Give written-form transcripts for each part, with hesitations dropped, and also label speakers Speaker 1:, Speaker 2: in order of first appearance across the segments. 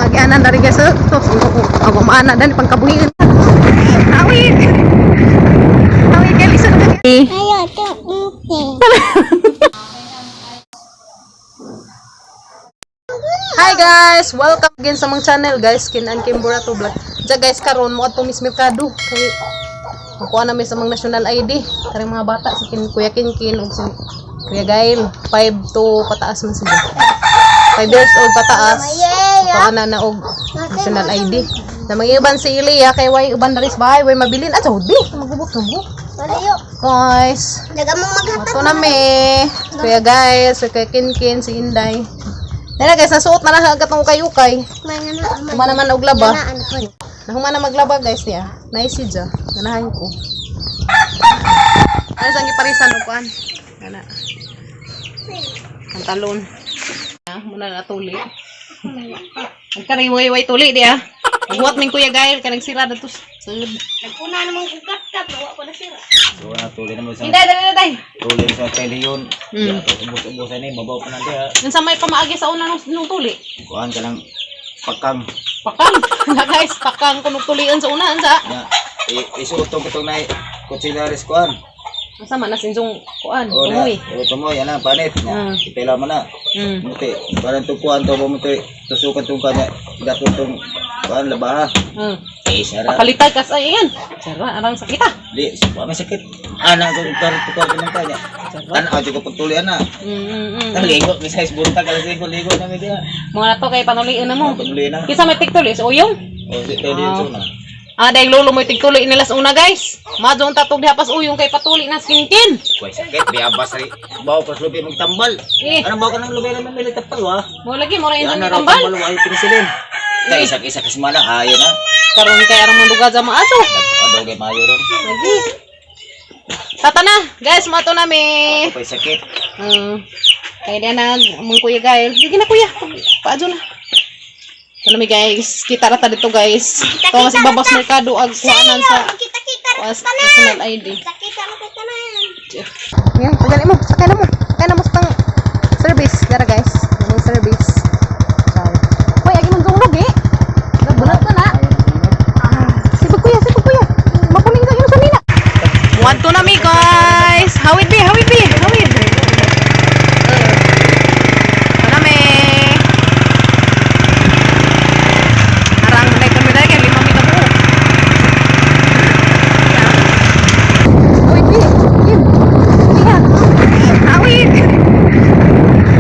Speaker 1: Agianan dari guys. To, awa maana dani pangkabuhiin. Awit. Awit kay lisod ka.
Speaker 2: Ayo, ito, okay.
Speaker 1: Hi guys! Welcome again sa mga channel guys. Kinan Kimbura to vlog. Diya guys, karon mo adto Miss Mercado. Kay makuha na mi sa mga national ID. Karing mga bata si kin Kuya Kinkin ug si Kuya Gail, 5 to pataas man sila. 5 years old pataas. Makuha na na og national ID. Na mga iban si Ilya kay way uban daris bahay, way mabilin. Ah, saudi. Magubot mo.
Speaker 2: Malayo.
Speaker 1: Guys,
Speaker 2: Daga mong maghatag.
Speaker 1: ito na mi. Kuya Gail, si Kuya Kinkin, si Inday. Nana guys, nasuot na lang agad ng ukay-ukay. Kuma naman og laba.
Speaker 2: Ano po?
Speaker 1: Nahuma na maglaba guys niya. Nice si Ja. Ganahan ko. Ano sang giparisan og kuan? Ana. Pantalon. Ah, muna na tuli. Ang kariway-way tuli di ah. Buhat min Kuya Gail kay nagsira na to. Sud.
Speaker 2: Nagpuna namang kukat-kat. Nawa ko na sira.
Speaker 3: So, na tuloy naman sa
Speaker 1: Inday, dali dali.
Speaker 3: tuloy sa tele yun.
Speaker 1: Mm.
Speaker 3: Ubos-ubos ini babaw pa nanti ha.
Speaker 1: Unsa may pamaagi sa una nung tuli?
Speaker 3: Kuan ka lang pakang.
Speaker 1: Pakang. Na guys, pakang kunog tulian sa una unsa?
Speaker 3: Ya, isuot ko tong nay kutsilaris kuan.
Speaker 1: Unsa man nas inyong kuan,
Speaker 3: O na,
Speaker 1: tumoy.
Speaker 3: o tumoy ana panit na. Ipela mo na. Muti, parang tong kuan to muti tusukan tong kanya dato tong kuan labaha. Eh sara.
Speaker 1: Pakalitay kas ay yan. Sara arang sakita.
Speaker 3: Di, wa may sakit. Ana ko karon to kuan ng kanya. Tan-aw jud ko pagtuli ana. Ligo, may size buntag alas 5 ligo na mi diha.
Speaker 1: Mga na to kay panulian na mo.
Speaker 3: Panulian na.
Speaker 1: Kinsa may tigtuli sa uyong?
Speaker 3: O si tele yun sa una.
Speaker 1: Ah, dahil lolo mo tigtuli nila sa una guys. Madyo ang tatog diha pas uyong kay patuli na skinkin.
Speaker 3: Kuy sakit, biabas ri. Bawo pas lubi magtambal.
Speaker 1: Eh.
Speaker 3: Ano bawo ka nang lubi naman may tapal wa?
Speaker 1: Mo lagi mo ra
Speaker 3: Yan
Speaker 1: inyong
Speaker 3: na raw
Speaker 1: tambal.
Speaker 3: tambal wa yung penicillin. Kay isa isa kasi mana ayo na.
Speaker 1: Karon kay arang mga lugar sa maato.
Speaker 3: Ado kay mayo ron.
Speaker 1: Lagi. Tata na, guys, mato na mi.
Speaker 3: Kuy sakit.
Speaker 1: Kaya diyan na mong kuya Gail. Sige na kuya, paadyo na. Ito na mi guys, kita ra ta dito guys. Ito mas babas merkado ag kuanan sa
Speaker 2: Kita-kita ra
Speaker 1: kuas national ID.
Speaker 2: Kita-kita mo kita na.
Speaker 1: Yan, pagali mo. Sakay na mo. Sakay na mo sa tang service. Dara guys. Yung service. Ciao. Hoy, agi mong dungog eh. Nabunot na na. Ah, sibog kuya, sibog kuya. Mapuning sa imo sa nina. Muadto na mi guys. How it be? How it be? How it? Ito na mi. Arang na kami dahil kay lima mi kabuok. Awit, bi. Kim. Kuya. Awit.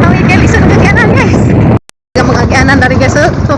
Speaker 1: Awit kay lisod ang agyanan guys. Ang mga agyanan dari guys. To,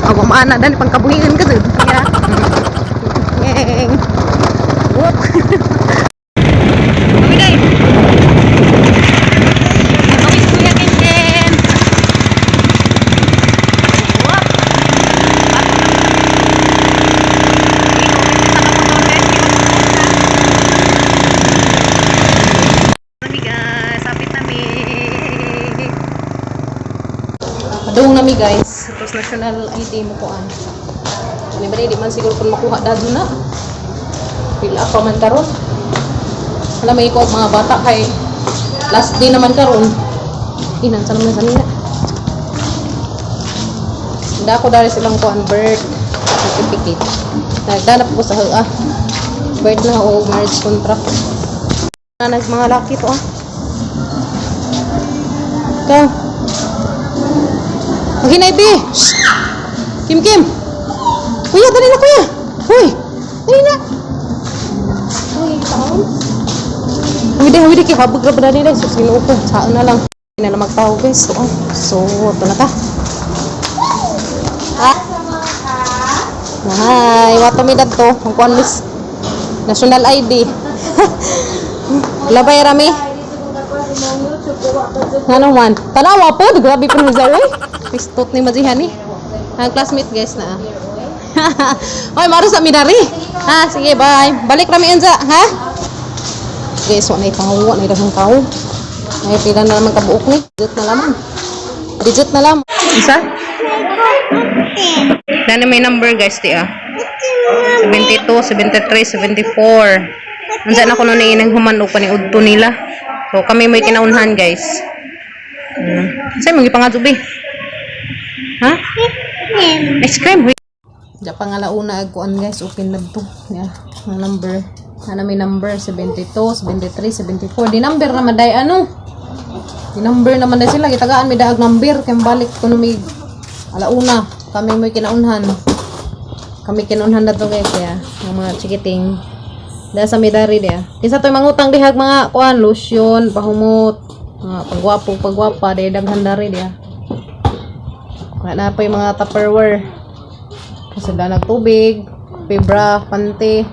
Speaker 1: awa maana dani pangkabuhiin ka jud. Kaya. Ngeng. Whoop. Awit day. Awit Kuya Ken. Whoop. Nami guys, sapit nami. Padung nami guys, tapos national ID mo kuan. Ano ba di man siguro kung makuha dadto na. Pila pa man karon. Alam may ko mga bata kay last day naman karon. Inan sa naman sa nila. Hindi ako dahil silang kuan birth certificate. Nagdanap ko sa ah. Birth na o marriage contract. Na nag mga laki to ah. Ikaw. Maghinay, B. Shh. Kim, Kim. Kuya, dali na, kuya. Huy. Dali na. Uy, taon. Hawidi, hawidi, kay habog ra ba dali na. Sus, ginoo ko. Saan na lang. Hindi na lang magtao, guys. So, ah. So, ito na ta. Ah. Hi, wato mi dadto. Ang kuan miss. National ID. Labay rami. Ano man? Tanawa po, grabe po ni Zawi. Pistot ni Majihan ni. Ang classmate guys na. Oy, maro sa midari. Ha, sige, bye. Balik rami enza, ha? Guys, wa na ipanguwa na daghang tao. Ay, pila na naman kabuok ni. Digit na laman. Digit na lang. Isa? Dana may number guys, ti ah. 72, 73, 74. Unsa na kuno ni inang human og pani udto nila. So kami may kinaunhan guys. Sa imong gipangadto be? Ha? Ice cream. Ja pa nga launa ag kuan guys, open na to. Yeah, ang number. Ana may number 72, 73, 74. Di number naman day ano. Di number naman day sila gitagaan mi daag number kay balik kuno mi alauna. Kami mo'y kinaunhan. Kami kinaunhan na to guys ya. Ang mga chikiting. Dahil sa midari dia. Kinsa to'y mangutang dihag mga kuan lotion, pahumot, mga pagwapo, pagwapa, dahil daghan dari dia. Wala na pa yung mga Tupperware. Kasi nagtubig, fibra, panty,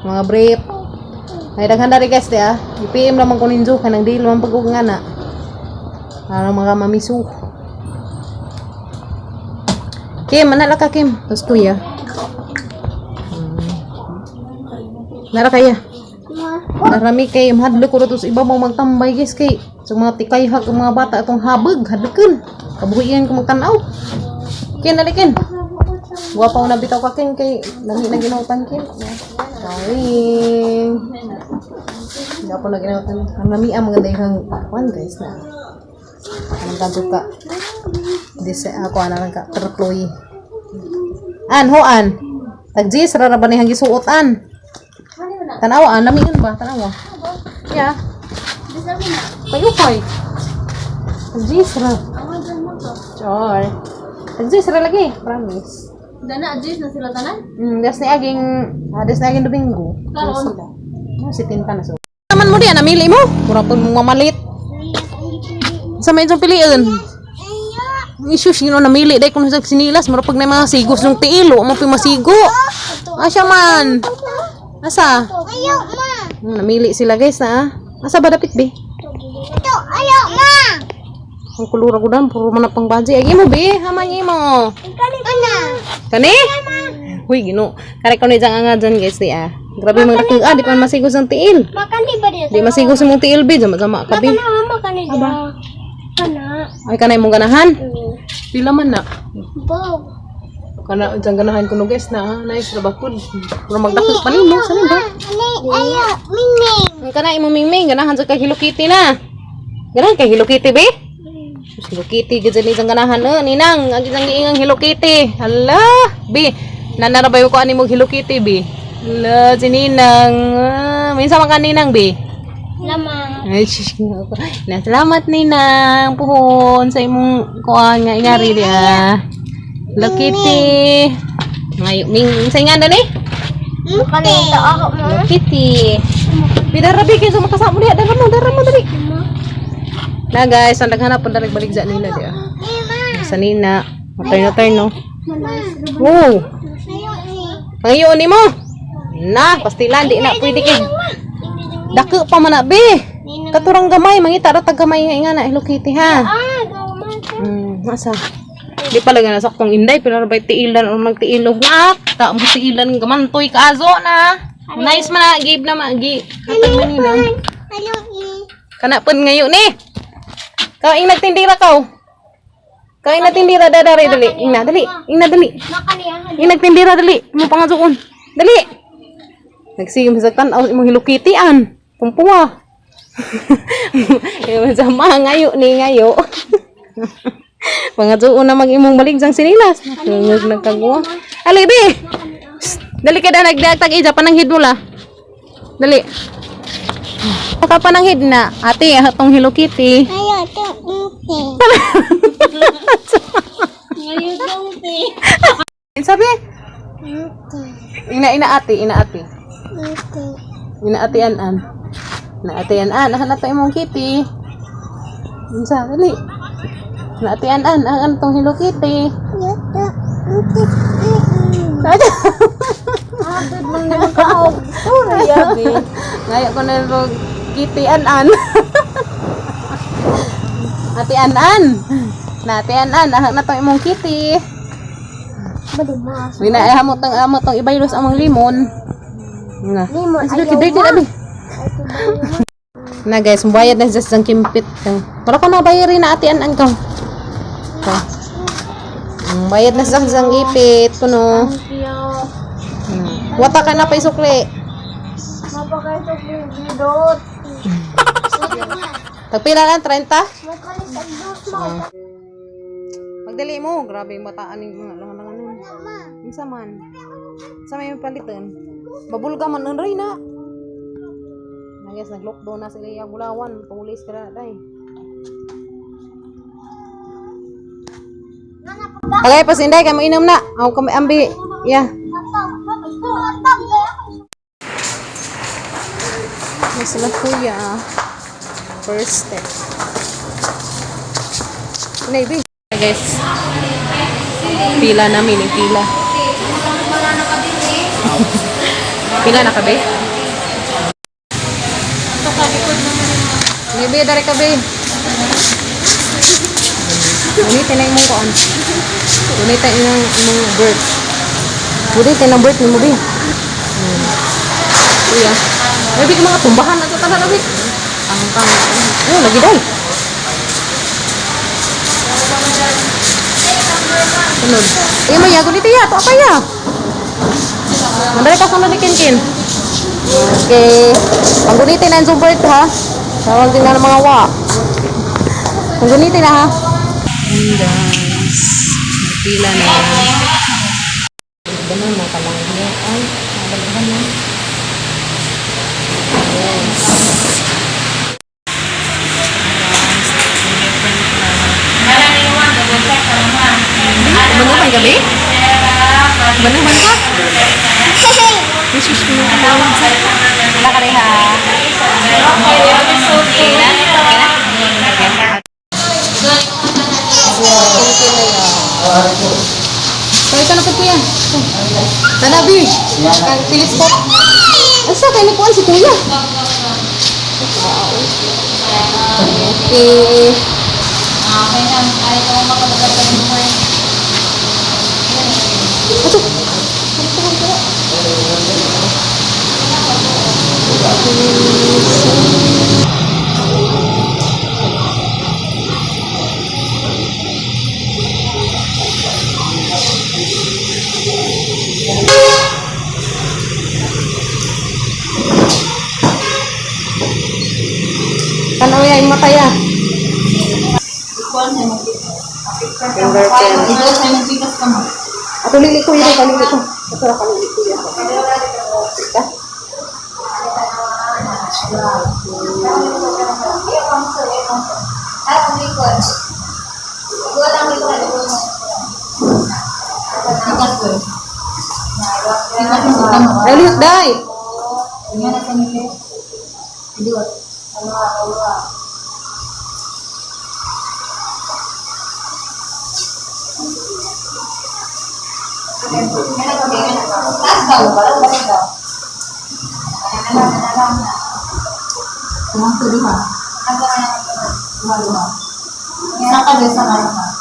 Speaker 1: mga brief. Ay, daghan dari guys di ah. I-PM lamang ko ninyo, kanang deal man pag nga na. Para mga mamisu. Kim, manala ka Kim. Tapos kuya. Nara kaya. Narami kay mahadlok ko sa iba mo magtambay guys kay sa mga tikay hag ang mga bata atong habag hadlokon. Kabuhian ko magtan-aw. Kin dali kin. Gwapa na bitaw ka kin kay lami na ginautan kin. Kawing. Gwapo na ginautan. Ang lami ang maganda yung kuan guys na. Anong kanto ka? Dise ako ana lang ka terploy. An hoan. Tagjis ra ra ba niyang gisuot an? Tanawa an lami yun ba? Tanawa. Yeah. Payupay. Tagjis ra. Char. Tagjis ra lagi, promise.
Speaker 2: Dana, adjust na sila tanan?
Speaker 1: Das ni aging, das ni aging Domingo. Das sila. Ano si Tinta na so. Naman mo diyan, namili mo. Mura pag mamalit. Sa may isang piliin. Isus, yun namili. Dahil kung sa sinilas, mura pag na mga sigos ng tiilo. Mo pa masigo. Asa man? Asa?
Speaker 2: Ayaw, ma.
Speaker 1: Namili sila guys na ah. Asa ba dapit be?
Speaker 2: Ito, ayaw, ma.
Speaker 1: Ang kulura ko dan, puro man na pang baji. Ay mo be, haman mo.
Speaker 2: Ana.
Speaker 1: Kani? Huy, gino. Kare ko na dyan nga dyan guys di ah. Grabe mga dakong ah, di pa masigos ang tiil.
Speaker 2: Makan di ba dito?
Speaker 1: Di masigos imong tiil be, jama-jama ka be.
Speaker 2: Kana, makan di ba? Kana.
Speaker 1: Ay kanay mong ganahan. Pila man na.
Speaker 2: Bob.
Speaker 1: Kana dyan ganahan ko no guys na ah. Nice ra ba pud. Pero magdakot pa nimo sa ba?
Speaker 2: Ani, ayaw, mingming.
Speaker 1: Ang kana imong mingming ganahan sa kay Hello Kitty na. Ganahan kay Hello Kitty be? Sus, Hello Kitty gid ni dyan ganahan eh ninang agi dyan giingang Hello Kitty. Hala, be. Nanarabay ko ani mo Hello Kitty be. Hala, si Ninang. Ah, minsan man ka ninang be.
Speaker 2: Lama.
Speaker 1: Ay, sus, ginoo ko. Na, salamat Ninang puhon sa imong kuan nga ingari di ah. Hello Kitty. Ngayo ming sa ingan dani.
Speaker 2: Makan ito ako, ma.
Speaker 1: Hello Kitty. Bidarabi kay sa makasamo diha dara mo dara mo dali. Na guys, ang daghan na pud dali baligja nila di ah. Sa nina, matay na tayo no. Wow, pangayon nimo. Na, pastilan di na pwede kay. Dako pa man na be. Katurang gamay, mangita ra tag gamay nga inga na Hello Kitty ha.
Speaker 2: Ah, gaman.
Speaker 1: Masa? Di pala nga saktong inday, pero bay tiilan o magtiilog na. Ta mo tiilan gamantoy kaazo na. Nice man na, give na ma, gi. Hatag man nila.
Speaker 2: Ayaw, ni.
Speaker 1: Kana pud ngayon ni. Kaw ing nagtindira kaw. Kaw ing nagtindira dadari dali. Ing na dali, ing na dali.
Speaker 2: Makan niya.
Speaker 1: Ing nagtindira dali. Mo pangadukon. Dali. Nagsigim sa tan-aw imong Hello Kitty an. Pumpuwa. Yung sa mga ngayo ni ngayo. Pangadtuon na mag imong baligsang sinilas. Tungog nagkagwa. Ali be. Shh, dali ka na nagdagtag ija pananghid mo la. Dali. Ka pananghid na. Ate, atong Hello Kitty.
Speaker 2: Ayaw, ito, ite. Ngayon, ite.
Speaker 1: Sabi,
Speaker 2: Ite.
Speaker 1: ina ina ate, ina ate.
Speaker 2: Ite.
Speaker 1: Ina ate an an. Na ate an an, ahan ato imong kitty. Unsa dali. Na ate an an, ang atong Hello Kitty.
Speaker 2: Ito, ite. Agad lang naman ka.
Speaker 1: Sorry, abi. Ngayo ko na ro kitty an an. Ate an an. Na ate an an, ahan ato imong kitty.
Speaker 2: Balimas.
Speaker 1: Wina ay hamot ang amot ang ibaylos among limon. Na.
Speaker 2: Limon,
Speaker 1: Ay,
Speaker 2: ayaw
Speaker 1: dirty,
Speaker 2: ma.
Speaker 1: abi. Na guys, mubayad na just ang kimpit. Pero ko na bayarin na ate an an ko. Ko. Bayad na sa isang ipit kuno. Wata ka na pa isukli.
Speaker 2: Mapakaisok yung bidot.
Speaker 1: Tagpila lang 30?
Speaker 2: Makalis ang dos mo.
Speaker 1: Dali mo. Grabe yung bataan yung mga langan-langanan. Unsa man? Sa may palitan? Babulga man ang na. Na guys, nag-lockdown na sila yung bulawan. Tulis ka na day. Tagay pa sinday kay mo inom na. Aw kami ambi. Yeah. May sila kuya. First step. Nay, be. Hey guys. Pila namin, yung pila. Pila na ka, be? Be, dari ka, be. Ulitin na imong kuan. Ulitin imong imong birth. Ulitin ang birth nimo, be. Kuya. Ay, be, mga tumbahan na ito tanan, be. Ang tang. Oh, lagi day. Sunod. Eh, may yago nito ya. Ito apa ya? Mandali ka sunod ni Kinkin. Okay. Panggunitin na yung birth ha. Tawag din na ng mga wa. Panggunitin na ha. And guys, may pila na. Ganun na kalang niya. Ay, nabalikan na. Yes. Ano ba gabi? Ano man ka? Wala ka rin ha. Okay na? Okay na? Okay na yan. So, ito na po kuya. Tanabi! Pilis po. Asa, kayo nagkuhan si kuya. Okay. Ato. Tanaw ya, yung mata ya. Fingerprint. Ato lili ko yun, kalili ko. Ito ra kalili ko yan. Kita? Ay, lihok, day!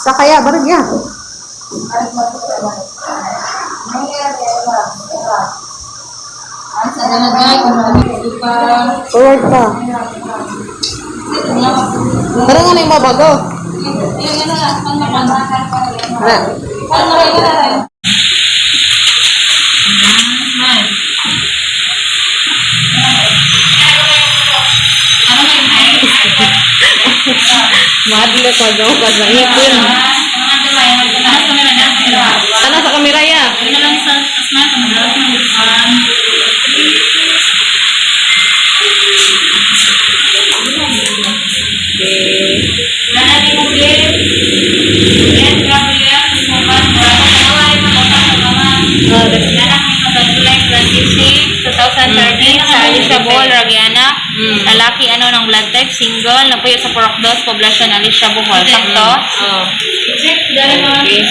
Speaker 1: Sa kaya, barag ya. Forward pa. Tara nga na yung mabago. Na. Madlo ko daw ka sa ngipin. Tana sa kamera ya.
Speaker 4: July 26, 2013 sa Alicia Bohol, Ragiana. Lalaki ano ng blood type, single, napuyo sa Purok Dos, poblasyon Alicia Bohol. Sakto?
Speaker 1: Oh.
Speaker 4: Okay.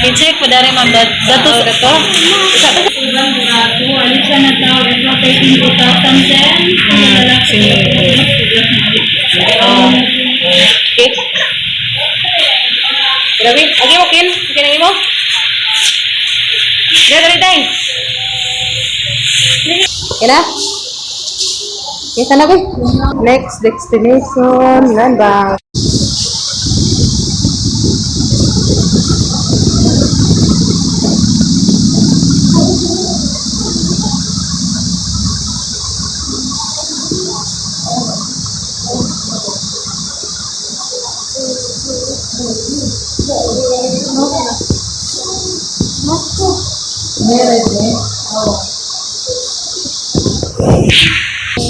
Speaker 4: I-check po dari ma'am. Dato
Speaker 1: Oh, dato. Okay. Grabe. Agi mo kin. Kin ang imo. Dali dali dai. Ina? Kita na ba? Next destination, Land Bank.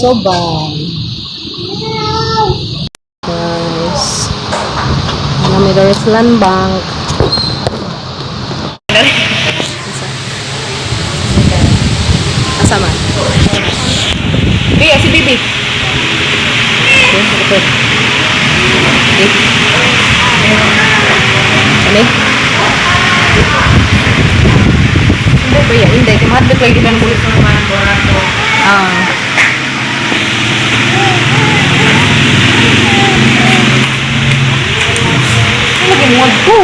Speaker 1: So, bye. Guys. Ano may there Land Bank. Asa man? Biya, si Bibi. Okay, okay. Okay. Ano? Hindi pa yan, hindi. Kaya mahadlok lagi ka ng bulit sa mga
Speaker 4: Borato.
Speaker 1: Ah. Lagi mo ko.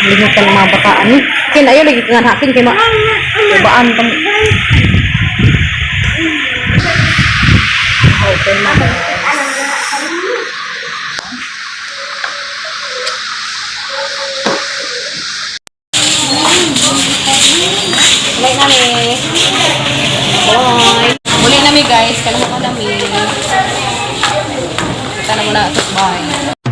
Speaker 1: Lingot ka ng mga bataan ni. Kin ayo lagi kangan hakin kay ma. Babaan tam. Open na guys. Muli na mi. Bye. Muli na mi guys. Kalma ko na mi. Kita na muna. Bye.